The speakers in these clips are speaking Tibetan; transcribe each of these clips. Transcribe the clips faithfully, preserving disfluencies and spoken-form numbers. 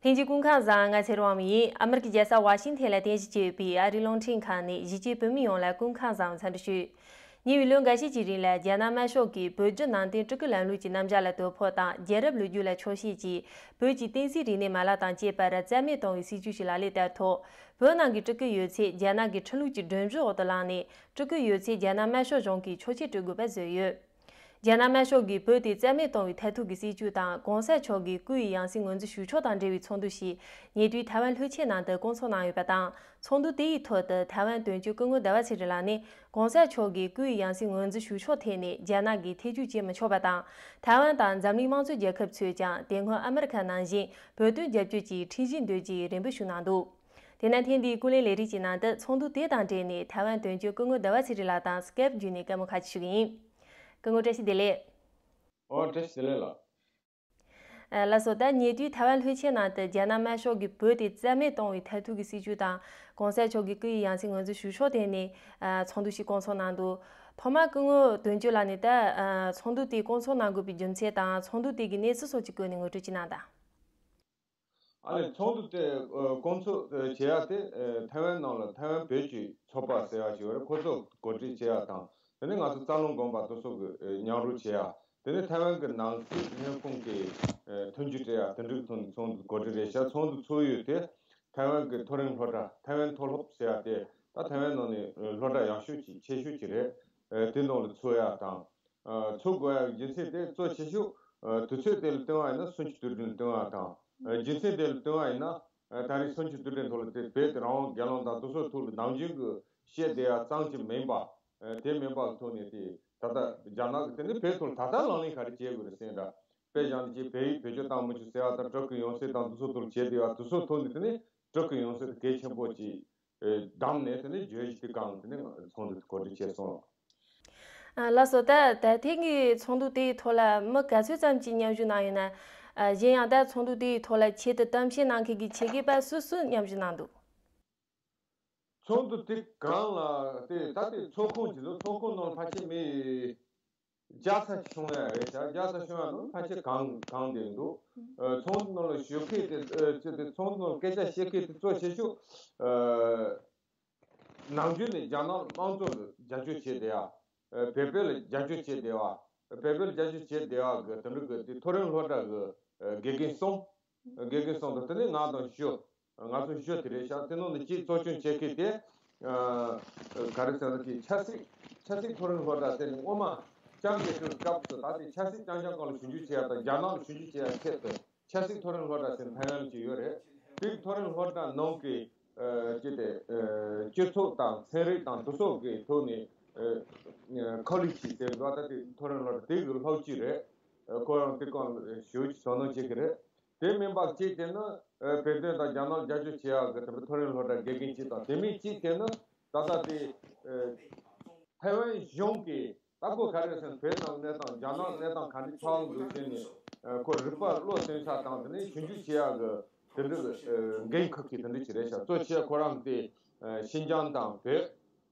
ལྷན་རྒྱས་སྐུ་ཁམས་བཟང་། ང་ཚེ་རིང་དབང་མོ་ཡིན། ཨ་མི་རི་ཀའི་རྒྱལ་ས་ཝ་ཤིང་ཐན་ལ་རྟེན་གཞི་བྱས་ཡོད་པའི་ཨ་རིའི་རླུང་འཕྲིན་ཁང་ནས་གཞིས་བྱེས་བོད་མི་ཡོངས་ལ་སྐུ་ཁམས་བཟང་འཚམས་འདྲི་ཞུ། ཉེ་བའི་ལོ་འགའ་ཤས་ཀྱི་རིང་ལ་རྒྱ་ནག་དམར་ཤོག་གིས་བོད་བརྒྱུད་ནང་བསྟན་སྤྲུལ་སྐུ་ལམ་ལུགས་ཀྱི་རྣམ་གཞག་ལ་དོ་ཕོག་དང་། རྒྱལ་རབས་ལོ་རྒྱུས་ལ་འཁྱོག་བཤད་ཀྱིས་བོད་ཀྱི་བསྟན་སྲིད་རིག་གནས་མ་ལག་དང་བཅས་པར་རྩ་མེད་གཏོང་བའི་སྲིད་བྱུས་ཤིག་ལག་ལེན་བསྟར་ཐོག་བོད་ནང་གི་སྤྲུལ་སྐུ་ཡོད་ཚད་རྒྱ་ནག་གི་ཁྲིམས་ལུགས་ཀྱི་སྒྲིམ་གཞི་འོག་ཏུ་བླངས་ནས། སྤྲུལ་སྐུ་ཡོད་ཚད་རྒྱ་ནག་དམར་ཤོག་གཞུང་གིས་ཆོག་མཆན་སྤྲོད་དགོས་པ་བཟོས་ཡོད། རྒྱ་ནག་དམར་ཤོག་གིས་བོད་དེ་རྩ་མེད་གཏོང་བའི་མཐར་ཐུག་གི་སྲིད་བྱུས་དང་། གོང་ས་མཆོག་གི་སྐུ་ཡི་ཡང་སྲིད་ངོས་འཛིན་ཞུ་ཕྱོགས་དང་འབྲེལ་བའི་ཚོགས་འདུ་ཞིག་ཉེ་དུས་ཐའེ་ཝན་ལྷོ་ཆེན་ནང་དུ་བསྐོང་ཚོགས་གནང་ཡོད་པ་དང་། ཚོགས་འདུ་དེ་ཡི་ཐོག་ཏུ་ཐའེ་ཝན་དོན་གཅོད་སྐུ་ངོ་ཟླ་བ་ཚེ་རིང་ལགས་ནས། གོང་ས་མཆོག་གི་སྐུ་ཡི་ཡང་སྲིད་ངོས་འཛིན་ཞུ་ཕྱོགས་ཐད་ནས་རྒྱ་ནག་གིས་ཐེ་ཇུས་བྱེད་མི་ཆོག་པ་དང་། ཐའེ་ཝན་དང་འཛམ་གླིང་དམངས་གཙོའི་རྒྱལ་ཁབ་ཚོས་ཀྱང་དེ་སྔོན་ཨ་མི་རི་ཁ་ནང་བཞིན་བོད་དོན་རྒྱབ་སྐྱོར་གྱི་ཁྲིམས་གཞི་འདོན་རྒྱུའི་རེ་འབོད་ཞུས་གནང་འདུག་དེ་ནས་ཐེངས་འདིའི་ཀུན་གླེང་ལས་རིམ་གྱི་ནང་དུ་ཚོགས་འདུ་དེ་དང་འབྲེལ་ནས་ཐའེ་ཝན་དོན་གཅོད་སྐུ་ངོ་ཟླ་བ་ཚེ་རིང་ལགས་དང་སི་ཀེབ་བརྒྱུད་ནས་བཀའ་མོལ་ཁག་ཅིག་ཞུ་གི་ཡིན། སྐུ་ངོ་བཀྲ་ཤིས་བདེ་ལེགས། ཨོ་བཀྲ་ཤིས་བདེ་ལེགས་ལགས། ཨ་ལགས་སོ། ད་ཉེ་དུས་ཐའེ་ཝན་ལྷོ་ཆེན་ནང་དུ་རྒྱ་ནག་དམར་ཤོག་གིས་བོད་དེ་རྩ་མེད་གཏོང་བའི་མཐར་ཐུག་གི་སྲིད་བྱུས་དང་། གོང་ས་མཆོག་གི་སྐུ་ཡི་ཡང་སྲིད་ངོས་འཛིན་ཞུ་ཕྱོགས་ཐད་ནས་ཨ་ཚོགས་འདུ་ཞིག་བསྐོང་ཚོགས་གནང་འདུག་ཐོག་མར་སྐུ་ངོ་དོན་གཅོད་ལགས་ནས་ད་ཨ་ཚོགས་འདུ་དེ་བསྐོང་ཚོགས་གནང་དགོས་པའི་རྒྱུ་མཚན་དང་། ཚོགས་འདུ་དེ་གི་གནས་ཚུལ་སོགས་ཀྱི་སྐོར་ནས་ངོ་སྤྲོད་ཅིག་གནང་དང་། ཨ་ནི་ཚོགས་འདུ་དེ་ཨ་བསྐོང་ཚོགས་ཨ་བྱེད་ཡ་དེ་ཨ་ཐའེ་ཝན་ནང་ལ་ཐའེ་ཝན་བོད་ཀྱི་ཚོགས་པ་ཟེར་ཡ་ཞིག་ཡོད་རེད། ཁོ་ཚོ་གོ་སྒྲིག་བྱེད་ཡ་དང་། དེ་ནས་ང་ཚོ་རྩ་རླུང་དགོན་པ་དེ་ཚོ་གི་ཨ་མཉམ་རུབ་བྱེད་ཡ། དེ་ནས་ཐའེ་ཝན་གྱི་ནང་སྲིད་ལྷན་ཁང་གི་ཨ་མཐུན་འགྱུར་སྤྲད་ཡ། དེ་འདྲའི་ཐོག་ནས་ཚོགས་འདུ་གོ་སྒྲིག་རེད་ཤག་ཚོགས་འདུ་ཚོགས་ཡུལ་དེ་ཐའེ་ཝན་གྱི་མཐོ་རིམ་སློབ་གྲྭ། ཐའེ་ཝན་མཐོ་སློབ་ཟེར་ཡ་དེ་ད་ཐའེ་ཝན་ནང་ནས་ཨ་སློབ་གྲྭ་ཡག་ཤོས་ཅིག་ཆེ་ཤོས་ཅིག་རེད། ཨ་དེ་ནང་ལ་ཚོགས་ཡ་དང་། ཨ་ཚོགས་དགོས་ཡག་རྒྱུ་མཚན་དེ་གཙོ་ཆེ་ཤོས་ཨ་དུས་ཚོད་དེ་ལ་བསྟུན་པ་ཡིན་ན་གསུམ་བཅུ་དུས་དྲན་ལ་བསྟུན་པ་དང་། ཨ་རྒྱུ་མཚན་དེ་ལ་བསྟུན་པ་ཡིན་ན་ཨ་ད་རེས་གསུམ་བཅུ་དུས་དྲན་ཐོག་ལ་དེ་བོད་དེ་རང་དབང་སྒེར་ལངས་དང་དེ་ཚོའི་ཐོག་ལ་ནམ་རྒྱུན་གྱི་བཤད་བསྡད་ཡག་ཙམ་གྱིས་མིན་པ། ཨ་དེ་མིན་པ་གི་ཐོག་ནས་དེ་ད་ལྟ་རྒྱ་ནག་གི་དེ་ནི་བོད་ཐོག་ལ་ད་ལྟ་ལག་ལེན་ག་རེ་བྱེད་དགོས་རེད་ཟེར་འདྲ། དཔེ་བཞག་ན་ཅིག་བལ་ཡུལ་བེད་སྤྱོད་བཏང་མི་ཆོག་ཟེར་བ་དང་། སྤྲུལ་སྐུ་ཡོང་སྲིད་དང་དེ་ཚོའི་ཐོག་ལ་བྱེད་བསྡད་ཡག་དེ་ཚོའི་ཐོག་ནས་དེ་ནི་སྤྲུལ་སྐུ་ཡོང་སྲིད་དེ་གལ་ཆེན་པོ་ཅིག་ཨེ་བདམས་ནས་དེ་ནས་བརྗོད་གཞི་དེ་བཀང་། དེ་ནས་ཚོགས་འདུ་དེ་གོ་སྒྲིག་བྱས་སོང་། ཨ་ལགས་སོ། ད་ད་ཐེངས་ཀྱི་ཚོགས་འདུ་དེའི་ཐོག་ལ་མི་ག་ཚོད་ཙམ་གྱིས་མཉམ་ཞུགས་གནང་ཡོད་ན། ཨ་གཞན་ཡང་ད་ཚོགས་འདུ་དེའི་ཐོག་ལ་ཆེད་དུ་གཏམ་བཤད་གནང་མཁན་གྱི་ཆེད་མཁས་པ་སུ་སུ་མཉམ་ཞུགས་གནང་འདུག་ཚོགས་འདུ་དེ་སྒང་ལ་དེ་ད་ལྟའི་ཚོགས་ཁང་གི་འདུག་ཚོགས་ཁང་ནང་ལ་ཕལ་ཆེར་མི་བརྒྱ་ཙམ་བྱུང་ཡ་རེད་ཤག་བརྒྱ་ཙམ་བྱུང་ཡ་ནང་ཕལ་ཆེར་གང་གང་དེ་འདུག་ཨ་ཚོགས་འདུ་ནང་ལ་ཞུགས་མཁན་དེ་ཨ་ཅི་དེ་ཚོགས་འདུ་ནང་ལ་སྐད་ཆ་བཤད་མཁན་དེ་གཙོ་ཆེ་ཤོས་ཨ་ནམ་རྒྱུན་ནས་རྒྱ་ནག་དམངས་གཙོ་ལ་རྒྱབ་སྐྱོར་བྱས་བསྡད་ཡ། ཨ་བོད་པ་ལ་རྒྱབ་སྐྱོར་བྱས་བསྡད་པ། བོད་པ་ལ་རྒྱབ་སྐྱོར་བྱས་བསྡད་པ་གི་དེ་འདྲ་གི་དེ་མཐོ་རིམ་སློབ་གྲྭ་གི་ཨ་དགེ་རྒན་གསུམ། དགེ་རྒན་གསུམ་དང་། དེ་ནས་ང་དང་བཞི། ང་ཚོ་བཞི་དེ་རེད་ཤག་དེ་ནང་ནས་གཅིག་གཙོ་སྐྱོང་བྱེད་མཁན་དེ་ཨ་ག་རེ་ཟེར་ན། དེ་ཆབ་སྲིད་ཆབ་སྲིད་མཐོ་རིམ་སློབ་གྲྭ་ཟེར་ནས་སྔོན་མ་ལྕམ་རྒྱལ་པོའི་སྐབས་སུ་ད་དེ་ཆབ་སྲིད་རྐྱང་རྐྱང་སྒང་ལ་ཞིབ་འཇུག་བྱེད་ཡ་དང་། རྒྱ་ནག་ལ་ཞིབ་འཇུག་བྱེད་ཡ་ཆེད་དུ་ཆབ་སྲིད་མཐོ་རིམ་སློབ་གྲྭ་ཟེར་ནས་ཐའེ་ཝན་ལ་ཅིག་ཡོད་རེད། དེ་མཐོ་རིམ་སློབ་གྲྭ་ནང་གི་ཨ་ཅི་དེ་ཨ་སྤྱི་ཚོགས་དང་ཚན་རིག་དང་དེ་སོགས་ཀྱི་ཐོག་ནས་ཨ་ཨ་ཁོ་ལེ་ཇི་ཟེར་བ། ད་དེ་མཐོ་རིམ་སློབ་གྲྭ་དེ་གི་སློབ་སྤྱི་རེད། ཨ་ཁོ་རང་དེ་སྒང་ལ་ཞེ་པོ་ཅིག་དོ་སྣང་བྱེད་ཀྱི་རེད། དེ་མིན་པ་གཅིག་དེ་ནི་ཨ་བོད་དོན་དང་རྒྱ་ནག་རྒྱབ་སྐྱོར་བྱེད་ཡག་གི་དེ་འདྲ་མཐོ་རིམ་སློབ་གྲྭ་དགེ་རྒན་གཅིག་དང་། དེ་མིན་གཅིག་དེ་ནི་ད་ལྟ་དེ་ཨ་ཐའེ་ཝན་གཞུང་གིས་ད་ཁོ་ག་རེ་ཟེར་ན། བོད་ནང་གནས་སྟངས་རྒྱ་ནག་གནས་སྟངས་ག་འདྲ་ཆགས་འདུག་ཟེར་ནས་ཨ་ཁོ་རིག་པ་བློ་གཏད་ས་དང་། དེ་ནས་ཞིབ་འཇུག་བྱེད་ཡག་གི་དེ་འདྲ་གི་ཨ་འགན་འཁུར་མཁན་དེ་འདྲ་ཅིག་རེད་ཤག་གཙོ་ཆེ་ཁོ་རང་དེ་ཨ་ཤིན་ཅང་དང་བོད་དེ་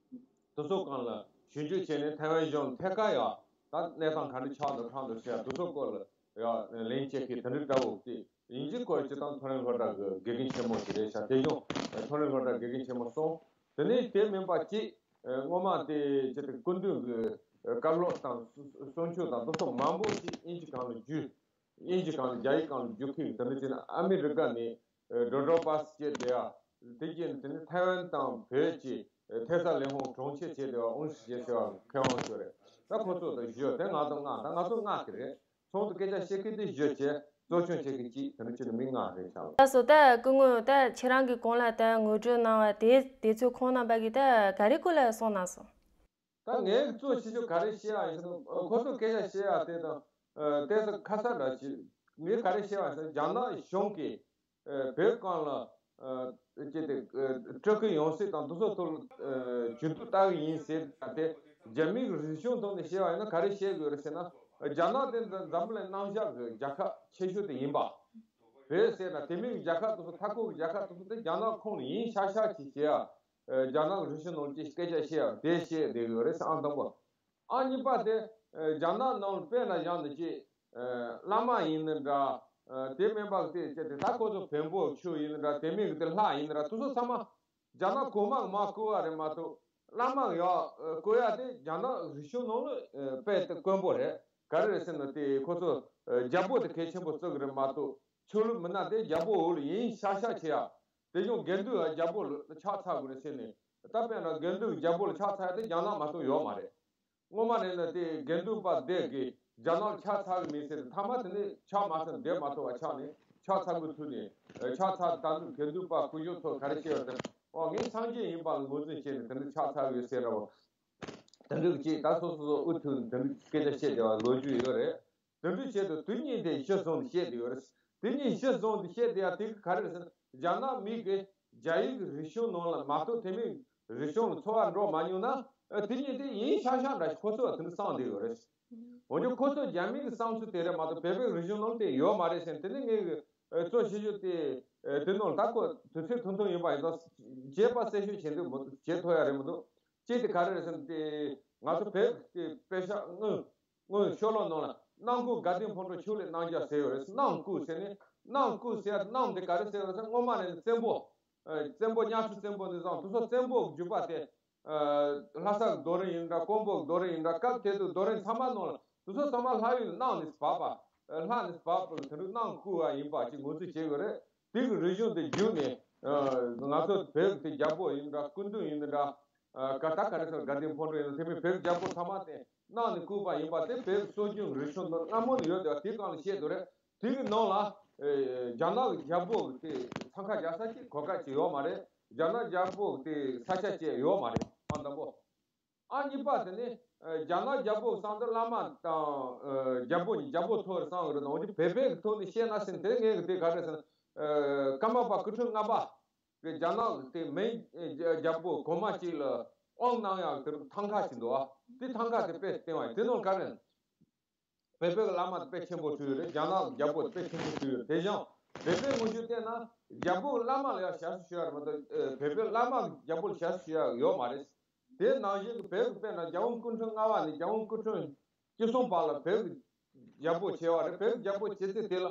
ཚོ་སྒང་ལ་ཞིབ་འཇུག་བྱས་ནས་ཐའེ་ཝན་གཞུང་ཐད་ཀར་ཡ་ད་གནས་སྟངས་ག་འདྲ་ཆགས་འདུག་ཆགས་འདུག་ཟེར་ཡ་དེ་ཚོ་སྐོར་ལ་ཡ་ལན་བྱེད་མཁན་དེ་འདྲ་འདྲ་བོ་དེ་ཡིན་གཅིག་ཁོ་སྤྱིར་བཏང་མཐོ་རིམ་སློབ་གྲྭ་གི་དགེ་རྒན་ཆེན་མོ་ཞིག་རེད་ཤག་དེ་བཞིན་མཐོ་རིམ་སློབ་གྲྭ་དགེ་རྒན་ཆེན་མོ་གསུམ། དེ་ནས་དེ་མིན་པ་གཅིག་སྔོན་མ་དེ་ཅི་སྟེ་སྐུ་མདུན་གྱི་བཀའ་སློབ་དང་གསུང་ཆོས་དང་དེ་ཚོ་མང་པོ་ཞིག་དབྱིན་ཇི་སྒང་ལ་བསྒྱུར། དབྱིན་ཇི་སྒང་ལ་རྒྱ་ཡིག་སྒང་ལ་བསྒྱུར་མཁན་དེ་འདྲ་བྱས་ནས་ཨ་མི་རི་ཀ་ནས་ཨ་ཌོག་ཊར་པཱ་སི་བྱས་བསྡད་ཡ། དེ་རྗེས་ནས་དེ་ནས་ཐའེ་ཝན་དང་བོད་ཀྱི་ཨ་ཐད་ཀར་ལས་ཁུངས་དྲུང་ཆེ་བྱས་བསྡད་པ་ཨུན་ཧྲི་ཞེས་ཟེར་བ་མཁས་དབང་ཞིག་རེད། ད་ཁོ་ཚོ་དང་བཞི། དེ་ང་དང་ལྔ། ད་ང་ཚོ་ལྔ་དེ་རེད། ཚོགས་འདུ་སྐད་ཆ་བཤད་མཁན་དེ་བཞི་བྱས། གཙོ་སྐྱོང་བྱེད་མཁན་གཅིག་དེ་འདྲ་བྱས་ནས་མི་ལྔ་རེད་ཤག་ལགས་སོ། ད་སྐུ་ངོ་ད་ཁྱེད་རང་གི་གོང་ལ་ད་ངོ་སྤྲོད་གནང་བ་དེ་དེ་ཚོའི་ཁོངས་རྣམ་པ་གིས་ད་ག་རེ་སྐོར་ལ་གསུངས་གནང་སོང་། ད་ངས་གཙོ་ཆེ་ཤོས་ག་རེ་བཤད་ཡ་ཡིན་ཟེར་ན། ཁོ་ཚོ་སྐད་ཆ་བཤད་ཡ་དེ་དང་ཨ་ཏོག་ཙམ་ཁ་གསལ་འདྲ་ཞིག་ངས་ག་རེ་བཤད་པ་ཡིན་ཟེར་ན། རྒྱ་ནག་གཞུང་གིས་ཨ་བོད་སྒང་ལ་ཨ་ཅི་སྟེ་ཨ་སྤྲུལ་སྐུ་ཡོང་སྲིད་དང་དེ་ཚོ་ཐོག་ལ་ཨ་ཇུས་གཏོགས་བལྟ་གི་ཡིན་ཟེར་ཡ་དེ། རྒྱ་མིའི་རིག་གཞུང་ཐོག་ནས་བཤད་པ་ཡིན་ན་ག་རེ་བཤད་དགོས་རེད་ཟེར་ན། རྒྱ་ནག་དེ་འཛམ་བུ་གླིང་གནམ་བཞག་གི་རྒྱལ་ཁབ་ཆེ་ཤོས་དེ་ཡིན་པ། བོད་ཟེར་ན་དེ་མིན་གྱི་རྒྱལ་ཁབ་དེ་ཚོ། མཐའ་འཁོར་གྱི་རྒྱལ་ཁབ་དེ་ཚོ་དེ་རྒྱ་ནག་ཁོངས་ནས་ཡིན་ཤག་ཤག་ཅིག་བྱས་ཡ། ཨ་རྒྱ་ནག་གི་རིག་གཞུང་ནང་ལ་ཅིག་སྐད་ཆ་བཤད་ཡ་དེ་བཤད་བསྡད་ཡོད་རེད་ཟེར། ཨང་དང་པོ། ཨང་གཉིས་པ་དེ་ཨ་རྒྱ་ནག་ནང་ལ་དཔེར་ན་བཞག་ན་ཅིག་ཨ་བླ་མ་ཡིན་ན་འདྲ། ཨ། དེ་མིན་པ་དེ་བྱས་ཏེ་ད་ཁོ་ཚོ་བོན་པོ་ཆོས་ཡིན་འདྲ། དེ་མིན་གྱི་དེ་ལྷ་ཡིན་འདྲ། དེ་ཚོ་ཚང་མ་རྒྱ་ནག་གོང་མ་མར་བསྐོ་བ་རེད་མ་གཏོགས། བླ་མ་ཡང་བསྐོ་ཡ་དེ་རྒྱ་ནག་རིག་གཞུང་ནང་ལ་དཔེ་དེ་དཀོན་པོ་རེད། ག་རེ་རེད་ཟེར་ན། དེ་ཁོ་ཚོ་རྒྱལ་པོ་དེ་གལ་ཆེན་པོ་བརྩི་གི་རེད་མ་གཏོགས། ཆོས་ལུགས་མི་སྣ་དེ་རྒྱལ་པོ་འོག་ལ་ཡིན་ཤག་ཤག་བྱེད་ཡ། དེ་བཞིན་དགེ་འདུན་ཡང་རྒྱལ་པོ་ལ་ཕྱག་འཚལ་དགོས་རེད་ཟེར་ནས། ད་དཔེར་ན་དགེ་འདུན་རྒྱལ་པོ་ལ་ཕྱག་འཚལ་ཡ་དེ་རྒྱ་ནག་མ་གཏོགས་ཡོད་མ་རེད། སྔོན་མ་ནས་ནི་དེ་དགེ་འདུན་པ་སྡེ་དགེ་རྒྱ་ནག་ཕྱག་འཚལ་གི་མིན་ཟེར། མཐའ་མ་དེ་ནི་ཕྱག་མ་འཚལ་འདས་མ་ཐུབ་པ་ཆགས་ནས། ཕྱག་འཚལ་དགོས་ཐུག་ནས་ཕྱག་འཚལ། ད་དུང་དགེ་འདུན་པ་སྐུ་ཞབས་ཚོ་ག་རེ་བྱས་ཡོད་དེ། ཨོ་ངས་སངས་རྒྱས་ཡིན་པ་ལ་ངོས་འཛིན་བྱས་ནས་དེ་འདྲ་ཕྱག་འཚལ་ཡོད་ཟེར་ར་བ། དེ་འདྲ་གི་ཅིག་ད་སོ་སོ་སོ་དབུ་ཐུག་ནས་དེ་འདྲ་སྐད་ཆ་བཤད་བསྡད་པ་ལོ་རྒྱུས་ཡོད་རེད། དེ་འདྲ་བྱས་ཏེ་དེ་གཉིས་དེ་གཞི་བཟུང་ནས་བཤད་བསྡད་ཡོད་རེད། དེ་གཉིས་གཞི་བཟུང་ནས་བཤད་བསྡད་ཡ་དེ་ག་རེ་རེད་ཟེར་ན། རྒྱ་ནག་མི་གིས་རྒྱ་ཡིག་རིག་གཞུང་ནང་ལ་མ་གཏོགས་དེ་མིན་རིག་གཞུང་ལ་ཚོར་བ་འགྲོ་མ་མྱོང་ན། ཨ། དེ་གཉིས་དེ་ཡིན་ཤག་ཤག་འདྲ་ཞིག་ཁོ་ཚོས་དེ་འདྲ་བསམ་བསྡད་ཡོད་རེད། འོན་ཀྱང་ཁོ་ཚོ་རྒྱ་མི་གི་བསམ་ཚུལ་དེ་རེད་མ་གཏོགས། བོད་པའི་རིག་གཞུང་ནང་དེ་ཡོད་མ་རེད་ཟེར། དེ་ནི་ངས་གི་ཨ་གཙོ་ཆེ་ཤོས་དེ་ཨ་དེ་ནང་ལ་ད་ཁོ་དུས་ཚོད་ཐུང་ཐུང་ཡིན་པ་ཡིན་ཙང་རྒྱས་པ་གསལ་ཤོས་བྱེད་འདོད་མི་འདུག་བྱེད་ཐུབ་ཡ་རེད་མི་འདུག་གཅིག་དེ་ག་རེ་རེད་ཟེར་ན། དེ་ང་ཚོ་བོད་དེ་དཔེ་ཆ་སྔོན་སྔོན་ཤོ་ལོ་ནང་ལ་གནམ་སྐུ་དགའ་ལྡན་ཕོ་བྲང་ཕྱོགས་ལས་གནང་རྒྱ་ཟེར་ཡོད་རེད། གནམ་སྐུ་ཟེར་ནས། གནམ་སྐུ་ཟེར་གནམ་དེ་ག་རེ་ཟེར་ཡོད་རེད་ཟེར། སྔོན་མ་ནས་བཙན་པོ། ཨ། བཙན་པོ་གཉའ་ཁྲི་བཙན་པོ་ནས་བཟུང་དེ་ཚོ་བཙན་པོ་གི་བརྒྱུད་པ་དེ། ཨ། ལྷ་ས་གི་རྡོ་རིང་ཡིན་འདྲ། ཀོང་པོ་གི་རྡོ་རིང་ཡིན་འདྲ། སྐབས་དེ་དུས་རྡོ་རིང་ཚང་མ་ནང་ལ་དེ་ཚོ་ཚང་མ་ལྷ་ཡུལ་གནམ་ནས་བབས་པ། ཨ། ལྷ་ནས་བབས་པ་དེ་འདྲ་གནམ་སྐུ་བ་ཡིན་པ་ཅིག་ངོས་འཛིན་བྱེད་དགོས་རེད། དེ་གི་རིག་གཞུང་དེ་བརྒྱུད་ནས། ཨ། ང་ཚོ་བོད་ཀྱི་རྒྱལ་པོ་ཡིན་འདྲ། སྐུ་མདུན་ཡིན་འདྲ། ཨ། ཀ་ད་ག་རེ་ཟེར། དགའ་ལྡན་ཕོ་བྲང་ཡིན་འདྲ། དེ་མིན་བོད་ཀྱི་རྒྱལ་པོ་ཚང་མ་དེ་གནམ་ནས་བཀུག་པ་ཡིན་པ་དེ་བོད་ཀྱི་སྲོལ་རྒྱུན་རིག་གཞུང་དུ་སྔ་མོ་ནས་ཡོད་དེ། དེ་གང་ལ་བཤད་འདུག་རེད། དེ་གི་ནང་ལ། ཨེ། རྒྱ་ནག་གི་རྒྱལ་པོ་དེ་འཚང་ཁ་རྒྱག་ས་ཅིག་གོ་སྐབས་ཅིག་ཡོད་མ་རེད། རྒྱ་ནག་རྒྱལ་པོ་དེ་ས་ཆ་ཅིག་ཡོད་མ་རེད། ཨ། དང་པོ། ཨ། གཉིས་པ་དེ་ནི་ཨེ་རྒྱ་ནག་རྒྱལ་པོ་བསམ་དུས་བླ་མ་དང་། ཨེ། རྒྱལ་པོ་གཉིས། རྒྱལ་པོ་ཐོག་རེ་བསམ་གི་རེད་དང་། འོན་ཀྱང་བོད་པའི་ཐོག་ནས་བཤད་ན་ཟེར་ན། དེ་ངས་གི་དེ་ག་རེ་ཟེར་ན། ཨེ། ཀརྨ་པ་སྐུ་ཕྲེང་ལྔ་པ་གི་རྒྱ་ནག་དེ་མིང་། ཨེ། རྒྱལ་པོ་གོང་མ་གཅིག་ལ་དབང་གནང་ཡག་དེ་ཐང་ཀ་ཅིག་འདུག་ཨ། དེ་ཐང་ཀ་དེ་དཔེ་བསྟན་པ་ཡིན། དེ་ནང་ག་རེ། བོད་པའི་བླ་མ་དེ་དཔེ་ཆེན་པོ་བྱུང་ཡོད་རེད། རྒྱ་ནག་རྒྱལ་པོ་དེ་དཔེ་ཆེན་པོ་བྱུང་ཡོད་རེད། དེ་བཞིན་བོད་པའི་ངོས་ནས་བལྟས་ན་རྒྱལ་པོ་བླ་མ་ལ་ཡང་ཞབས་ཞུ་ཞུ་ཡ་རེད་མ་གཏོགས། ཨེ། བོད་པའི་བླ་མ་རྒྱལ་པོ་ལ་ཞབས་ཞུ་ཞུ་ཡ་ཡོད་མ་རེད། དེ་ནང་བཞིན་གྱི་བོད་ཀྱི་དཔེར་ན་རྒྱལ་དབང་སྐུ་ཕྲེང་ལྔ་པ་ནས་རྒྱལ་དབང་སྐུ་ཕྲེང་བཅུ་གསུམ་བར་ལ་བོད་ཀྱི་རྒྱལ་པོ་བྱས་པ་རེད། བོད་ཀྱི་རྒྱལ་པོ་བྱས་ཚེ་དེ་ལ་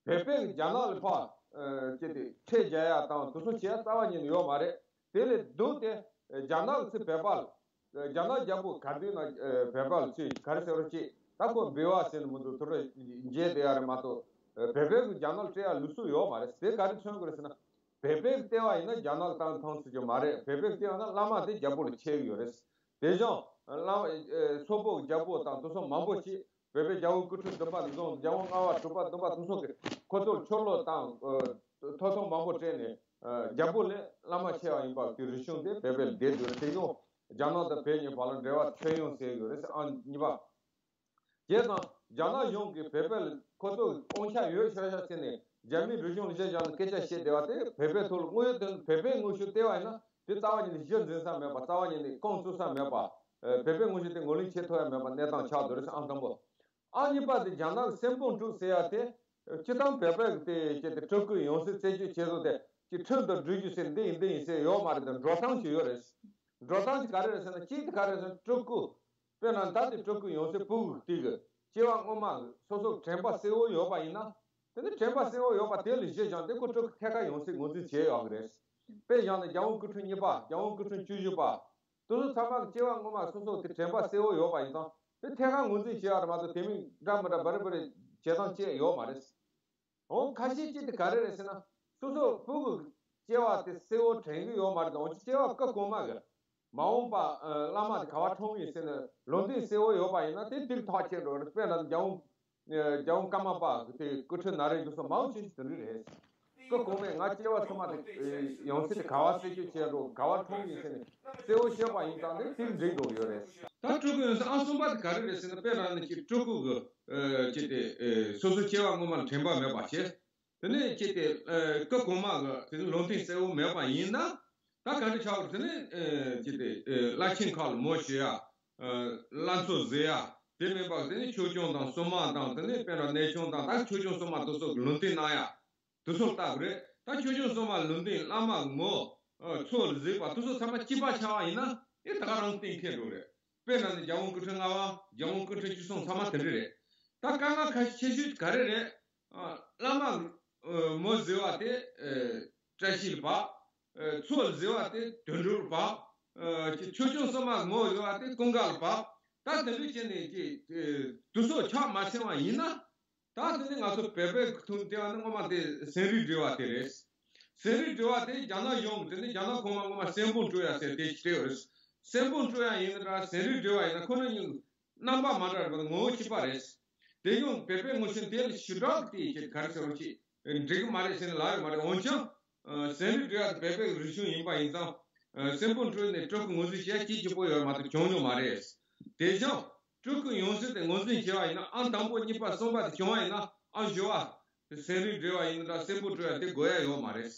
བོད་པས་རྒྱ་ནག་ལ་ཕར། ཨ། ཅི་སྟེ་ཁྲལ་འཇལ་ཡ་དང་དེ་ཚོ་བྱེད་ཡ་རྩ་བ་ཉིད་ནས་ཡོད་མ་རེད། དེ་ལས་ལྡོག་སྟེ་རྒྱ་ནག་ཚུར་བོད་པ་ལ། རྒྱ་ནག་རྒྱལ་པོ་ག་དུས་ན་བོད་པ་ལ་ཚུར་ག་རེ་ཟེར་རོ་ཅིག་ད་ཁོ་འབུལ་བ་ཟེར་ནས་མི་འདུག་དེ་འདྲ་འཇལ་བསྡད་ཡ་རེད་མ་གཏོགས། བོད་པས་རྒྱ་ནག་ལ་སྤྲད་ཡ་ལུགས་སྲོལ་ཡོད་མ་རེད། དེ་ག་རེ་མཚོན་གྱི་རེད་ཟེར་ན། བོད་པས་བལྟས་པ་ཡིན་ན་རྒྱ་ནག་དང་མཐུན་ཟེར་རྒྱུ་མ་རེད། བོད་པས་བལྟས་པ་ན་བླ་མ་དེ་རྒྱལ་པོ་ལ་ཁྱེར་གྱི་ཡོད་རེད། དེ་བཞིན་བླ་མ། ཨེ། སོག་པོ་རྒྱལ་པོ་དང་དེ་ཚོ་མང་པོ་ཅིག་བོད་པའི་རྒྱལ་པོ་སྐུ་ཕྲེང་བདུན་པ་ནས་བཟུང་རྒྱལ་པོ་ལྔ་པ་དྲུག་པ་བདུན་པ་དེ་ཚོ་གིས་ཁོ་ཚོར་ཆོ་ལོ་དང་། ཨ། ཐོབ་ཐང་མང་པོ་སྤྲད་ནས། ཨ། རྒྱལ་པོ་ལས་བླ་མ་ཆེ་བ་ཡིན་པ་གི་རིག་གཞུང་དེ་བོད་པའི་ལ་བསྡད་འདུག་རེད། དེ་ཡང་རྒྱ་ནག་དང་བོད་གཉིས་བར་ལ་འབྲེལ་བ་ཁྱོན་ཡོངས་ཟེར་ཡོད་རེད། ཨ། གཉིས་པ། བྱས་ཙང་རྒྱ་ནག་གཞུང་གིས་བོད་པའི་ལ་ཁོ་ཚོ་དབང་ཆ་ཡོད་ཤག་ཤག་ཟེར་ནས་རྒྱ་མིའི་རིག་གཞུང་ལ་གཞི་བཞག་ནས་སྐད་ཆ་བཤད་བསྡད་པ་དེ་བོད་པའི་ཐོག་ལ་དངོས་ཡོད་དོན་བོད་པའི་ངོས་ཤུགས་བལྟས་པ་ཡིན་ན་དེ་རྩ་བ་ཉིད་ནས་གཞི་འཛིན་ས་མེད་པ། རྩ་བ་ཉིད་ནས་རྐང་བཙུགས་ས་མེད་པ། ཨ། བོད་པའི་ངོས་ཤུགས་དེ་ངོས་ལེན་བྱེད་ཐུབ་ཡ་མེད་པ་གནས་སྟངས་ཆགས་འདུག་རེད། ཨང་དང་པོ། ཨང་གཉིས་པ་དེ་རྒྱ་ནག་གི་སྲན་པོ་འཁྲུག་ཟེར་ཡ་དེ། སྤྱིར་བཏང་བོད་པ་གི་དེ་ཅི་སྟེ་སྤྲུལ་སྐུ་ཡང་སྲིད་རྩད་གཅོད་བྱེད་ཟེར་དེ་ཅི་ཁྲིམས་དང་སྒྲིག་གཞི་ཟེར་འདི་ཡིན་འདི་ཡིན་ཟེར་ཡོད་མ་རེད་དེ། འགྲོ་སྟངས་ཤིག་ཡོད་རེད། འགྲོ་སྟངས་ཤིག་ག་རེ་རེད་ཟེར་ན། གཅིག་དེ་ག་རེ་རེད་ཟེར་ན་སྤྲུལ་སྐུ། དཔེར་ན་ད་དེ་སྤྲུལ་སྐུ་ཡང་སྲིད་ཕྲུ་གུ་དེ་གི་སྐྱེ་བ་སྔོན་མ་སོ་སོ་དྲན་པ་གསལ་བོ་ཡོད་པ་ཡིན་ན། དེ་ནི་དྲན་པ་གསལ་བོ་ཡོད་པ་དེ་ལ་གཞི་བཞག་སྟེ་ཁོ་སྤྲུལ་སྐུ་ཐད་ཀར་ཡང་སྲིད་ངོས་འཛིན་བྱེད་ཡོད་གི་རེད། དཔེ་བཞག་ན་རྒྱལ་དབང་སྐུ་ཕྲེང་གཉིས་པ། རྒྱལ་དབང་སྐུ་ཕྲེང་བཅུ་བཞི་པ། དེ་ཚོ་ཚང་མ་གི་སྐྱེ་བ་སྔོན་མ་སོ་སོ་དེ་དྲན་པ་གསལ་བོ་ཡོད་པ་ཡིན་ཙང་དེ་ཐད་ཀར་ངོས་འཛིན་བྱེད་ཡ་རེད་མ་གཏོགས། དེ་མིན་འདྲ་མི་འདྲ་འབའ་རེ་འབའ་རེ་བྱེད་སྟངས་བཅས་ཡོད་མ་རེད། འོ་ཁ་ཤས་ཅིག་དེ་ག་རེ་རེད་ཟེར་ན། སོ་སོ་ཕྲུ་གུ་སྐྱེ་བ་དེ་གསལ་བོ་དྲན་གི་ཡོད་མ་རེད་དང་། འོ་ཅི་སྐྱེ་བ་སྐུ་གོང་མ་གི་མ་འོངས་པ་བླ་མ་དེ་ག་བ་འཁྲུངས་ཡིན་ཟེར་ནས་ལུང་བསྟན་གསལ་བོ་ཡོད་པ་ཡིན་ན་དེ་ཏིག་ཐག་ཆོད་འགྲོ་རེད། དཔེར་ན་རྒྱལ་དབང་རྒྱལ་དབང་ཀརྨ་པ་དེ་སྐུ་ཕྲེང་ན་རེ་དེ་ཚོ་མང་ཆེ་ཞིག་དེ་འདྲ་རེད། སྐུ་གོང་མས་ང་སྐྱེ་བ་ཚང་མ་དེ་ཡང་སྲིད་དེ་ག་བ་རྩད་གཅོད་བྱས་འགྲོ། ག་བ་འཁྲུངས་ཡིན་ཟེར་ནས་གསལ་བོ་ཤེས་པ་ཡིན་ཙང་དེ་ཏིག་འགྲིག་འགྲོ་གི་ཡོད་རེད། ད་སྤྲུལ་སྐུ་ཡང་སྲིད་ཨང་གསུམ་པ་དེ་ག་རེ་རེད་ཟེར་ན། དཔེར་ན་ནི་ཅིག་སྤྲུལ་སྐུ་གི་ཅི་སྟེ་སོ་སོ་སྐྱེ་བ་སྔོན་མ་ལ་དྲན་པ་མེད་པ་བྱས། དེ་ནས་ཅི་སྟེ་སྐུ་གོང་མ་གི་དེ་ནི་ལུང་བསྟན་གསལ་བོ་མེད་པ་ཡིན་ན། ད་ག་འདྲ་ཆགས་པ་རེད། དེ་ནས་ཅི་སྟེ་བླ་ཆེན་ཁག་ལ་མོ་ཞུ་ཡ། བླ་མཚོ་བཟི་ཡ། དེ་མིན་པ་དེ་ནས་ཆོས་སྐྱོང་དང་སྲུང་མ་དང་། དེ་ནས་དཔེར་ན་གནས་ཆུང་དང་། ད་ཆོས་སྐྱོང་སྲུང་མ་དེ་ཚོ་གི་ལུང་བསྟན་གནང་ཡ། དེ་ཚོ་ལྟ་དགོས་རེད། ད་ཆོས་སྐྱོང་སྲུང་མ་ལུང་བསྟན་བླ་མ་གི་མོ་མཚོ་ལ་གཟིགས་པ་དེ་ཚོ་ཚང་མ་གཅིག་པ་ཆགས་པ་ཡིན་ན་ཨེ་ད་ག་རང་བསྟན་མཁན་འགྲོ་རེད། དཔེར་ན་ནི་རྒྱལ་དབང་སྐུ་ཕྲེང་ལྔ་པ། རྒྱལ་དབང་སྐུ་ཕྲེང་བཅུ་གསུམ་ཚང་མ་དེ་འདྲ་རེད། ད་དཀའ་ངལ་ཁ་ཤས་ཆེ་ཤོས་ག་རེ་རེད། ཨ། བླ་མ་མོ་ཟེར་བ་དེ་ཨ་བཀྲ་ཤིས་ལ་བབས། ཨ། མཚོ་ཟེར་བ་དེ་དོན་གྲུབ་ལ་བབས། ཨ། ཆོས་སྐྱོང་སྲུང་མ་མོ་ཟེར་བ་དེ་ཀུན་དགའ་ལ་བབས། ད་དེ་འདྲ་བྱས་ནས་ཀྱི་དེ་ཚོ་ཕྱག་མ་འཚལ་བ་ཡིན་ན། ད་དེ་ནི་ང་ཚོ་བོད་པའི་ཐོག་ནས་བལྟས་པ་ནི་སྔོན་མ་དེ་སེམས་རིག་འགྲེལ་བ་དེ་རེད། སེམས་རིག་འགྲེལ་བ་དེ་རྒྱ་ནག་གཞུང་གིས་དེ་ནི་རྒྱ་ནག་གོང་མ་སྔོན་མ་སྲན་པོ་སྤྲུལ་ཡ་ཟེར་དེ་ཞིག་བྲིས་ཡོད་རེད། སྲན་པོ་སྤྲུལ་ཡ་ཡིན་ན་འདྲ་སེམས་རིག་འགྲེལ་བ་ཡིན་ན་ཁོ་ན་གཉིས་རྣམ་པ་མ་འདྲ་བ་ངོ་བོ་གཅིག་པ་རེད། དེ་ཡང་བོད་པའི་ངོ་ཤེས་དེ་ལ་ཞེ་དྲག་དེ་ཅིག་ག་རེ་ཟེར་བ་ཅིག་འགྲིག་གི་མ་རེད་ཟེར་ནས་ལབ་ཡོད་མ་རེད། འོན་ཀྱང་། ཨ། སེམས་རིག་འགྲེལ་བ་དེ་བོད་པའི་རིག་གཞུང་ཡིན་པ་ཡིན་ཙང་། ཨ། སྲན་པོ་སྤྲུལ་ནས་སྤྲུལ་སྐུ་ངོས་འཛིན་བྱས་ཅིག་གཅིག་པོ་ཡོད་མ་གཏོགས་བྱུང་མྱོང་མ་རེད། དེ་ཡང་། སྤྲུལ་སྐུ་ཡང་སྲིད་དེ་ངོས་འཛིན་བྱས་པ་ཡིན་ན་ཨང་དང་པོ་གཉིས་པ་གསུམ་པ་དེ་བྱུང་བ་ཡིན་ན་ཨང་བཞི་བ། སེམས་རིག་འགྲེལ་བ་ཡིན་ན་འདྲ་སྲན་པོ་སྤྲུལ་བ་དེ་དགོས་ཡ་ཡོད་མ་རེད།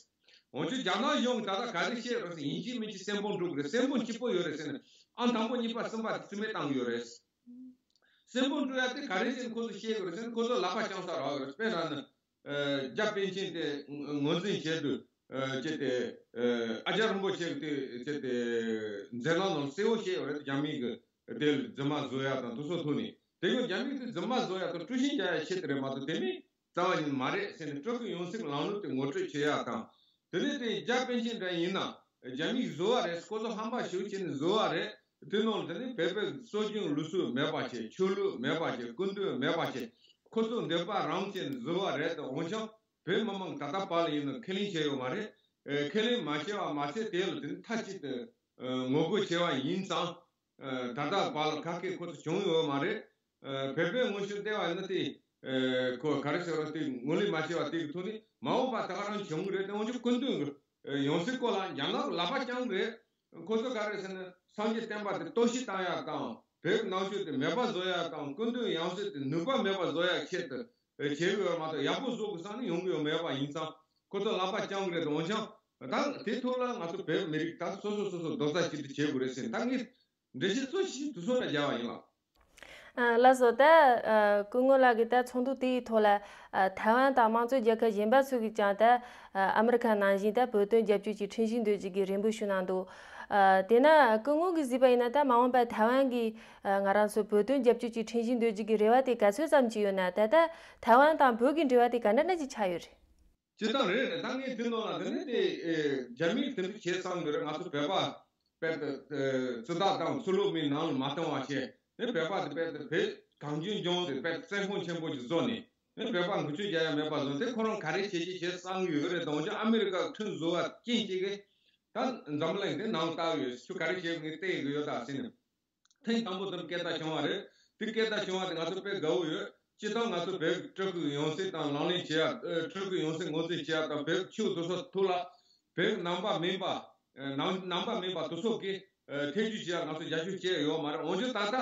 འོན་ཀྱང་རྒྱ་ནག་གཞུང་གིས་ད་ལྟ་ག་རེ་བཤད་རོགས་ཟེར་ཡིན་གཅིག་མིན་གཅིག་སྲན་པོ་སྤྲུལ་དགོས་རེད། སྲན་པོ་གཅིག་པོ་ཡོད་རེད་ཟེར་ནས་ཨང་དང་པོ་གཉིས་པ་གསུམ་པ་དེ་རྩིས་མེད་བཏང་གི་ཡོད་རེད། སྲན་པོ་སྤྲུལ་ཡ་དེ་ག་རེ་བྱས་ནས་ཁོ་ཚོ་བཤད་དགོས་རེད་ཟེར་ན་ཁོ་ཚོ་ལག་པ་བརྐྱངས་ས་རག་ཡོད་རེད། དཔེར་ན་ནི། ཨ། རྒྱ་པཎ་ཆེན་དེ་ངོས་འཛིན་བྱས་དུས། ཨ། ཅེས་ཏེ། ཨ། ཨ་ཅག་རིན་པོ་ཆེ་གི་དེ་ཅེས་ཏེ། མཛད་རྣམ་ནང་གསལ་བོ་བཤད་ཡོད་རེད། རྒྱ་མི་གི་དེ་ལ་རྫུན་མ་བཟོ་ཡ་དང་དེ་ཚོ་ཐོག་ནས་དེ་ཡང་རྒྱ་མི་གི་རྫུན་མ་བཟོ་ཡ་དང་དཀྲུག་ཤིང་རྒྱག་ཡ་ཆེད་དུ་རེད་མ་གཏོགས་དེ་མིན་རྩ་བ་ཉིད་མ་རེད་ཟེར་ནས་སྤྲུལ་སྐུ་ཡང་སྲིད་ལམ་ལུགས་དེ་ངོ་སྤྲོད་བྱེད་ཡ་དང་། དེ་ནས་དེ་རྒྱ་པཎ་ཆེན་འདྲ་ཡིན་ན་རྒྱ་མིས་བཟོ་བ་རེད། ཁོ་ཚོ་ཧམ་པ་ཞིག་བྱས་ནས་བཟོ་བ་རེད། དེ་ནང་དེ་ནི་བོད་པའི་སྲོལ་རྒྱུན་ལུགས་སྲོལ་མེད་པ་བྱས། ཆོས་ལུགས་མེད་པ་བྱས། སྐུ་མདུན་མེད་པ་བྱས། ཁོ་ཚོ་འདོད་པ་རང་བྱས་ནས་བཟོ་བ་རེད་དེ། འོན་ཀྱང་བོད་མི་མང་ད་ལྟ་བར་ལ་ཡིན་ན་ཁས་ལེན་བྱས་ཡོད་མ་རེད། ཨེ། ཁས་ལེན་མ་བྱས་པ་མ་ཚད་དེ་ལ་དེ་ནི་མཐའ་གཅིག་ཏུ་ངོ་རྒོལ་བྱས་པ་ཡིན་ཙང་། ཨ། ད་ལྟ་བར་ལ་ག་གེ་ཁོ་ཚོ་བྱུང་ཡོད་མ་རེད། ཨ། བོད་པའི་ངོས་ཤུགས་བལྟས་པ་ཡིན་ན་དེ། ཨ། ཁོ་ག་རེ་ཟེར་བ་དེ་ངོས་ལེན་མ་བྱས་པ་དེ་གི་ཐོག་ནས་མ་འོངས་པ་ད་ག་རང་བྱུང་གི་རེད་དེ། འོན་ཀྱང་སྐུ་མདུན་གྱི་ཡང་སྲིད་སྐོར་ལ་རྒྱ་ནག་གི་ལག་པ་བརྐྱངས་རེད། ཁོ་ཚོ་ག་རེ་ཟེར་ན་སངས་རྒྱས་བསྟན་པ་དེ་གཏོར་བཤིག་བཏང་ཡག་དང་བོད་ཀྱི་ནང་ཆོས་དེ་མེད་པ་བཟོ་ཡག་དང་སྐུ་མདུན་ཡང་སྲིད་དེ་ནུས་པ་མེད་པ་བཟོ་ཡག་ཆེད་དུ་བྱས་ཡོད་མ་གཏོགས་ཡག་པོ་བཟོ་དགོས་བསམ་ནས་ཡོང་གི་ཡོད་མེད་པ་ཡིན་ཙང་ཁོ་ཚོ་ལག་པ་བརྐྱངས་རེད་དེ། འོན་ཀྱང་ད་དེ་ཐོག་ལ་ང་ཚོ་བོད་མི་རིགས་ད་སོ་སོ་སོ་སོ་རྡོག་རྩ་གཅིག་ཏུ་བྱེད་དགོས་རེད་ཟེར་ནས་ད་ངས། འགྲེལ་བཤད་ཚོ་ཞིག་དུ་སོང་ལ་རྒྱལ་བ་ཡིན་ལགས། ཨ། ལགས་སོ། ད། ཨ། སྐུ་ངོ་ལགས་ཀྱིས་ད་ཚོགས་འདུ་དེའི་ཐོག་ལ། ཨ། ཐའེ་ཝན་དང་དམངས་གཙོ་རྒྱལ་ཁབ་གཞན་པ་ཚོ་གིས་ཀྱང་ད། ཨ། ཨ་མི་རི་ཁ་ནང་བཞིན་ད་བོད་དོན་རྒྱབ་སྐྱོར་གྱི་ཁྲིམས་གཞི་འདོན་རྒྱུ་གི་རེ་འབོད་ཞུས་གནང་འདུག་ཨ། དེས་ན་སྐུ་ངོ་གིས་གཟིགས་པ་ཡིན་ན་ད་མ་འོངས་པར་ཐའེ་ཝན་གྱིས། ཨ། ང་རང་ཚོ་བོད་དོན་རྒྱབ་སྐྱོར་གྱི་ཁྲིམས་གཞི་འདོན་རྒྱུ་གི་རེ་བ་དེ་ག་ཚོད་ཙམ་ཅིག་ཡོད་ན། ད་ལྟ་ཐའེ་ཝན་དང་བོད་ཀྱི་འབྲེལ་བ་དེ་ག་འདྲ་འདྲ་ཅིག་ཆགས་ཡོད་རེད། སྤྱིར་བཏང་རེད། རེད། ད་ངས་དེ་ནང་ལ་དེ་ནས་དེ། ཨེ། རྒྱ་མིས་དེ་འདྲ་བྱས་བསམ་གི་རེད། ང་ཚོ་བོད་པ་དཔེ་དེ། ཨེ། ཚོད་ལྟ་དང་ཚུར་ལོག་མི་ནང་ལ་མ་གཏོང་བ་བྱས། དེ་བོད་པ་དེ་དཔེ་དེ་བོད་གངས་ལྗོངས་ལྗོངས་དེ་དཔེ་བཙན་ཁང་ཆེན་པོ་ཞིག་བཟོ་ནས་དེ་བོད་པ་འགུལ་སྐྱོད་རྒྱག་ཡ་མེད་པ་བཟོ་དེ་ཁོ་རང་ག་རེ་བྱེད་ཀྱི་བྱེད་བསམ་གི་ཡོད་རེད། དང་ཅི་ཨ་མི་རི་ཀ་ཁྲིམས་བཟོ་བ་རྐྱེན་གཅིག་གིས་ད་འཛམ་བུ་གླིང་དེ་ནང་ལྟ་གི་ཡོད། ཁྱོད་ག་རེ་བྱེད་ངས་བལྟས་གི་ཡོད་ད་ཟེར་ནས། ཐེངས་དང་པོ་དེར་སྐད་བརྡ་བྱུང་བ་རེད། དེ་སྐད་བརྡ་བྱུང་བ་དེ་ང་ཚོ་དཔེ་དགའ་བོ་ཡོད། སྤྱིར་བཏང་ང་ཚོ་བོད་ཀྱི་སྤྲུལ་སྐུ་ཡང་སྲིད་དང་ལག་ལེན་བྱེད་ཡ། ཨ། སྤྲུལ་སྐུ་ཡང་སྲིད་ངོས་འཛིན་བྱེད་ཡ་དང་བོད་ཀྱི་ཆོས་དེ་ཚོ་ཐོག་ལ་བོད་ཀྱི་ནང་པ་མིན་པ། ཨ། ནང་ནང་པ་མིན་པ་དེ་ཚོ་གིས། ཨ། ཐེ་བྱུས་བྱེད་ཡ་ང་ཚོ་རྒྱབ་སྐྱོར་བྱས་ཡོད་མ་རེད། འོན་ཀྱང་ད་ལྟ་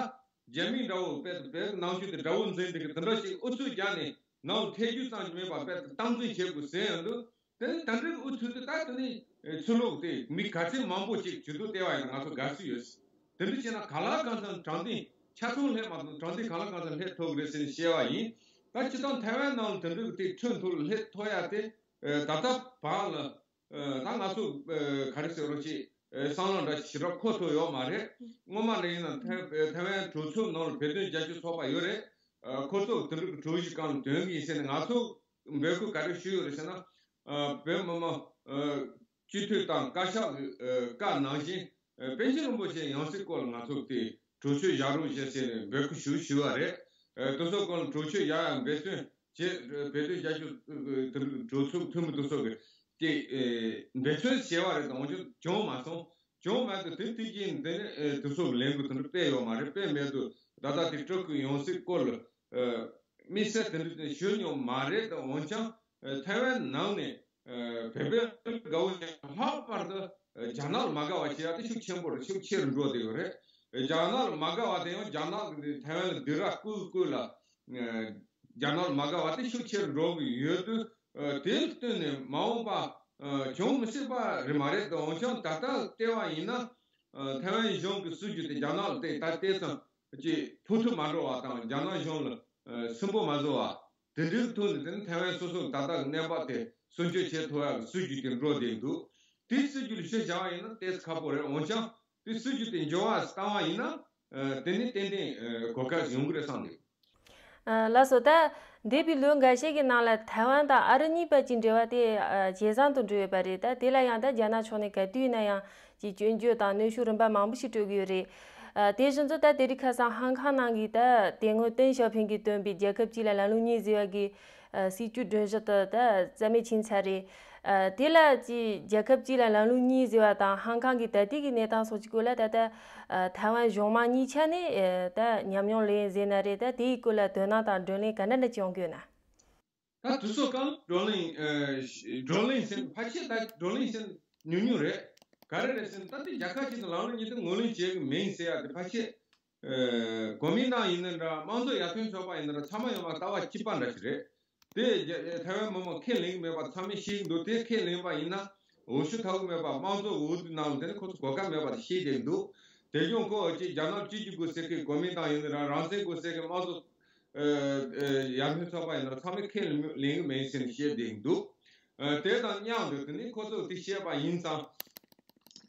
རྒྱ་མི་འདྲ་བོ་དཔེ་བོད་ཀྱི་ནང་ཆོས་དེ་དགྲ་བོ་འཛིན་འདི་གི་དེ་འདྲ་ཞིག་ཨུ་ཚུགས་རྒྱག་ནས་ནང་ལ་ཐེ་བྱུས་ཙམ་གྱི་མེད་པ་དཔེ་སྟངས་འཛིན་བྱེད་དགོས་ཟེར་ཡོང་དུས། དེ་ནི་ད་འགྲིག་འུ་ཚུགས་དེ་ད་དེ་ནི་ཚུར་ལོག་དེ་མི་ག་ཚད་མང་པོ་ཅིག་ཇུས་གཏོགས་བལྟས་པ་ཡིན་ན་ང་ཚོ་དགའ་བསུ་ཡོད། དེ་འདྲ་བྱས་ན་གང་ལ་གང་འཚམ་དྲང་བདེན་ཆ་ཚང་སླེབས་མ་ཐུབ། དྲང་བདེན་གང་ལ་གང་འཚམ་སླེབས་ཐུབ་ཀྱི་རེད་ཟེར་ནས་བཤད་པ་ཡིན། ད་སྤྱིར་བཏང་ཐའེ་ཝན་ནང་དེ་འདྲ་གི་དེ་ཁྲིམས་ཐོག་ལ་སླེབས་ཐུབ་ཡ་དེ་ད་ལྟ་བར་ལ་ད་ང་ཚོ་ག་རེ་ཟེར་རོགས་ཅིག་བསམ་བློ་འདྲ་ཞེ་དྲག་འཁོར་ཐུབ་ཡོད་མ་རེད། སྔོན་མ་ལ་ཡིན་ན་ཐའེ་ཐའེ་ཝན་གྲོས་ཚོགས་ནང་ལ་བོད་དོན་རྒྱབ་སྐྱོར་ཚོགས་པ་ཡོད་རེད། ཁོ་ཚོ་དེ་འདྲ་གི་གྲོས་གཞི་སྒང་ལ་འདོན་གྱི་ཡིན་ཟེར་ནས་ང་ཚོ་འབོད་སྐུལ་ག་རེ་ཞུས་ཡོད་རེད་ཟེར་ན། ཨ། བོད་མི་མང་། ཨ། སྤྱི་འཐུས་དང་བཀའ་ཤག་གི། ཨ། བཀའ་ནང་བཞིན། ཨ། པཎ་ཆེན་རིན་པོ་ཆེའི་ཡང་སྲིད་སྐོར་ལ་ང་ཚོ་དེ་གྲོས་ཆོད་བཞག་རོགས་བྱེད་ཟེར་ནས་འབོད་སྐུལ་ཞུ་ཞུས་པ་རེད། ཨ། དེ་ཚོ་སྐོར་ལ་གྲོས་ཆོད་བཞག་ཡ་འབད་བརྩོན་བྱེད། བོད་དོན་རྒྱབ་སྐྱོར། ཨ། དེ་གྲོས་ཚོགས་འཐུས་མི་དེ་ཚོ་གི་དེ། ཨ། འབད་བརྩོན་བྱས་པ་རེད། དང་འོན་ཀྱང་བྱུང་མ་སོང་། བྱུང་མེད་དུས་དེ་དུས་རྒྱུན་འདི་ནི། ཨ། དེ་ཚོ་གི་ལས་འགུལ་དེ་འདྲ་སྤེལ་ཡོད་མ་རེད། སྤེལ་མེད་དུས་ད་ལྟ་དེ་སྤྲུལ་སྐུ་ཡང་སྲིད་སྐོར་ལ། ཨ། དམིགས་བསལ་དེ་འདྲ་ཞུ་མྱོང་མ་རེད། དང་འོན་ཀྱང་། ཨ། ཐའེ་ཝན་ནང་ནས། ཨ། བོད་པའི་དགའ་བོ་ཡང་ལྷག་པར་དུ། ཨ། རྒྱ་ནག་ལ་མ་དགའ་བ་བྱེད་ཡ་དེ་ཤུགས་ཆེན་པོ་རེད། ཤུགས་ཆེ་རུ་འགྲོ་བསྡད་ཡོད་རེད། རྒྱ་ནག་ལ་མ་དགའ་བ་དེ་ཡང་རྒྱ་ནག་གིས་ཐའེ་ཝན་ལ་སྡིགས་ར་བསྐུལ་བསྐུལ་ལ། ཨ། རྒྱ་ནག་ལ་མ་དགའ་བ་དེ་ཤུགས་ཆེ་རུ་འགྲོ་གི་ཡོད་དུས། ཨ། དེ་ལ་བསྟུན་ནས་མ་འོངས་པ། ཨ། བྱུང་མི་སྲིད་པ་རེད་མ་རེད། དང་འོན་ཀྱང་ད་ལྟ་བལྟས་པ་ཡིན་ན། ཨ། ཐའེ་ཝན་གཞུང་གི་སྲིད་ཇུས་དེ་རྒྱ་ནག་ལ་བལྟས་ད་བལྟས་ཙང་ཅིག་ཕོག་ཐུག་མ་འགྲོ་བ་དང་རྒྱ་ནག་གཞུང་ལ། ཨ། སུན་པོ་མ་བཟོ་བ། དེ་འདྲའི་ཐོག་ནས་དེ་ནི་ཐའེ་ཝན་སོ་སོ་ད་ལྟ་གི་གནས་བབ་དེ་སྲུང་སྐྱོབ་བྱེད་ཐུབ་ཡག་གི་སྲིད་ཇུས་དེ་འགྲོ་བསྡད་འདུག་དེའི་སྲིད་ཇུས་ལ་གཞི་བཞག་པ་ཡིན་ན་ཏོག་ཙམ་ཁག་པོ་རེད། འོན་ཀྱང་དེ་སྲིད་ཇུས་དེ་འགྱུར་བ་བཏང་བ་ཡིན་ན། ཨ། དེ་ནི་ཏན་ཏན། ཨ། གོ་སྐབས་ཡོང་གི་རེད་བསམ་འདུག་ལགས་སོ། ད་འདས་པའི་ལོ་འགའ་ཤས་ཀྱི་ནང་ལ་ཐའེ་ཝན་དང་ཨ་རི་གཉིས་བར་གྱི་འབྲེལ་བ་དེ་ཇེ་བཟང་དུ་འགྲོ་ཡོད་པ་རེད། ད་དེ་ལ་ཡང་ད་རྒྱ་ནག་ཕྱོགས་ནས་ག་དུས་ཡིན་ན་ཡང་ཅིག་སྐྱོན་བརྗོད་དང་གནོན་ཤུགས་རིམ་པ་མང་པོ་ཞིག་སྤྲོད་ཀྱི་ཡོད་རེད། དེ་བཞིན་དུ་ད་དེ་རིང་ཁ་སང་ཧང་ཁང་ནང་གི་ད་དེ་སྔོན་ཏེང་ཞའོ་ཕིང་གིས་བཏོན་པའི་རྒྱལ་ཁབ་གཅིག་ལ་ལམ་ལུགས་གཉིས་ཟེར་བ་གི་སྲིད་ཇུས་སྒྲོམ་གཞི་དེ་ད་རྩ་མེད་ཕྱིན་ཚར་རེད། དེ་ལ་ཅིག་རྒྱལ་ཁབ་གཅིག་ལ་ལམ་ལུགས་གཉིས་ཟེར་བ་དང་ཧང་ཁང་གི་ད་ལྟའི་གི་གནས་སྟངས་སོགས་ཀྱི་སྐོར་ལ་ད་ལྟ་ཐའེ་ཝན་གཞུང་མང་གཉིས་ཆ་ནས་ད་ཉམས་མྱོང་ལེན་ཟེར་ན་རེད། ད་དེའི་སྐོར་ལ་དོ་སྣང་དང་བགྲོ་གླེང་ག་འདྲ་འདྲ་ཅིག་ཡོང་གི་ཡོད་ན། ད་དུས་ཚོད་གང་བགྲོ་གླེང་ཨ་བགྲོ་གླེང་ཟེར་ཕལ་ཆེར་ད་བགྲོ་གླེང་ཟེར་ཉུང་ཉུང་རེད། ག་རེ་རེད་ཟེར་ན་ད་ལྟའི་རྒྱལ་ཁབ་གཅིག་དང་ལམ་ལུགས་གཉིས་དེ་ངོས་ལེན་བྱེད་ཀྱི་མིན་ཟེར་ཡ་དེ་ཕལ་ཆེར་ཨ་གོ་མིན་ཏང་ཡིན་ན་འདྲ་དམངས་གཙོ་ཡར་ཐོན་ཚོགས་པ་ཡིན་ན་འདྲ་ཚང་མ་ཡོང་བ་ལྟ་བ་གཅིག་པ་འདྲ་ཞིག་རེད། དེ་རྒྱ་ཐའེ་ཝན་མི་མང་ཁས་ལེན་གྱི་མེད་པ་ཚང་མས་ཤེས་ཀྱི་འདུག་དེ་ཁས་ལེན་པ་ཡིན་ན་འོས་ཤོག་འཐུ་གི་མེད་པ་དམངས་གཙོ་འོས་བསྡུ་ནང་ལ་དེ་ནི་ཁོ་ཚོ་གོ་སྐབས་མེད་པ་དེ་ཤེས་བསྡད་ཀྱི་འདུག་དེ་ཀྱང་ཁོ་ཅིག་རྒྱ་ནག་སྤྱི་གཅིག་དགོས་ཟེར་མཁན་གོ་མིན་ཏང་ཡིན་ན་རང་རང་བཙན་དགོས་ཟེར་མཁན་དམངས་གཙོ་ཨ་ཨ་ཡར་ཐོན་ཚོགས་པ་ཡིན་ན་ཚང་མས་ཁས་ལེན་གྱི་མེད་ཟེར་ནས་བཤད་བསྡད་ཀྱི་འདུག་ཨ་དེ་དང་མཉམ་དུ་དེ་ནི་ཁོ་ཚོས་དེ་བཤད་པ་ཡིན་ཙང་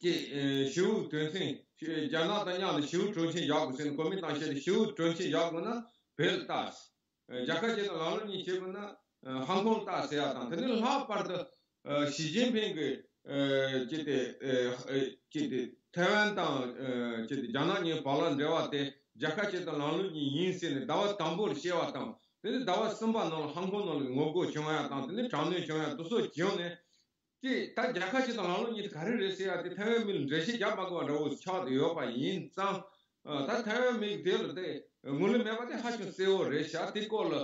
ཅིག་ཨ་ཞི་བའི་དོན་ཚན་རྒྱ་ནག་དང་མཉམ་དུ་ཞི་བའི་གྲོས་ཆོད་བཞག་དགོས་ཟེར་ནས་གོ་མིན་ཏང་བཤད་དེ་ཞི་བའི་གྲོས་ཆོད་བཞག་དགོས་ན་བོད་ལ་ལྟ། རྒྱལ་ཁབ་གཅིག་དང་ལམ་ལུགས་གཉིས་བྱེད་དགོས་ན་ཧང་ཀོང་ལྟ་ཟེར་ཡ་དང་དེ་ནས་ལྷག་པར་དུ་ཞི་ཅིན་ཕིང་གིས་ཅི་སྟེ་ཅི་སྟེ་ཐའེ་ཝན་དང་ཅི་སྟེ་རྒྱ་ནག་གཉིས་བར་ལ་འབྲེལ་བ་དེ་རྒྱལ་ཁབ་གཅིག་དང་ལམ་ལུགས་གཉིས་ཡིན་ཟེར་ནས་ཟླ་བ་དང་པོར་བཤད་པ་དང་དེ་ནས་ཟླ་བ་གསུམ་པ་ནང་ལ་ཧང་ཀོང་ནང་ལ་ངོ་རྒོལ་བྱུང་ཡ་དང་དེ་ནས་དྲག་གནོན་བྱུང་ཡ་དེ་ཚོ་བྱུང་ནས། དེ་ད་རྒྱལ་ཁབ་གཅིག་དང་ལམ་ལུགས་གཉིས་དེ་ག་རེ་རེད་ཟེར་ཡ་དེ་ཐའེ་ཝན་མི་ལ་འགྲེལ་བཤད་རྒྱག་མ་དགོས་པ་འདྲ་བོ་ཆགས་ཡོད་པ་ཡིན་ཙང་། ད་ཐའེ་ཝན་མི་དེ་ལ་དེ་ངོས་ལེན་མེད་པ་དེ་ཧ་ཅང་གསལ་བོ་རེད་ཤག་དེ་སྐོར་ལ་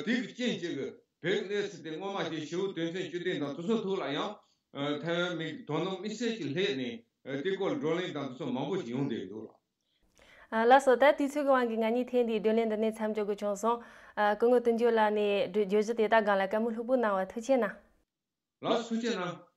དེ་གི་རྐྱེན་གཅིག་གི་བོད་གནས་ཚུལ་དེ་སྔོན་མ་དེ་ཞི་བའི་དོན་ཚན་བཅུ་བདུན་དང་དེ་ཚོ་ཐོག་ལ་ཡང་ཐའེ་ཝན་མི་དོ་སྣང་དམིགས་བསལ་གྱིས་སླེབས་ནས་དེ་སྐོར་ལ་བགྲོ་གླེང་དང་དེ་ཚོ་མང་པོ་ཞིག་ཡོང་བསྡད་འདུག་ལ། ལགས་སོ། ད་དུས་ཚོད་ཀྱི་དབང་གིས་ང་གཉིས་ཐེངས་འདིའི་བགྲོ་གླེང་འདི་ནས་མཚམས་འཇོག་དགོས་བྱུང་སོང་། སྐུ་ངོ་དོན་གཅོད་ལགས་ནས་བརྗོད་གཞི་དེ་དག་སྒང་ལ་བཀའ་མོལ་ལྷུག་པོ་གནང་བར་ཐུགས་རྗེ་ཆེ་གནང་། ལགས་སོ། ཐུགས་རྗེ་གནང་།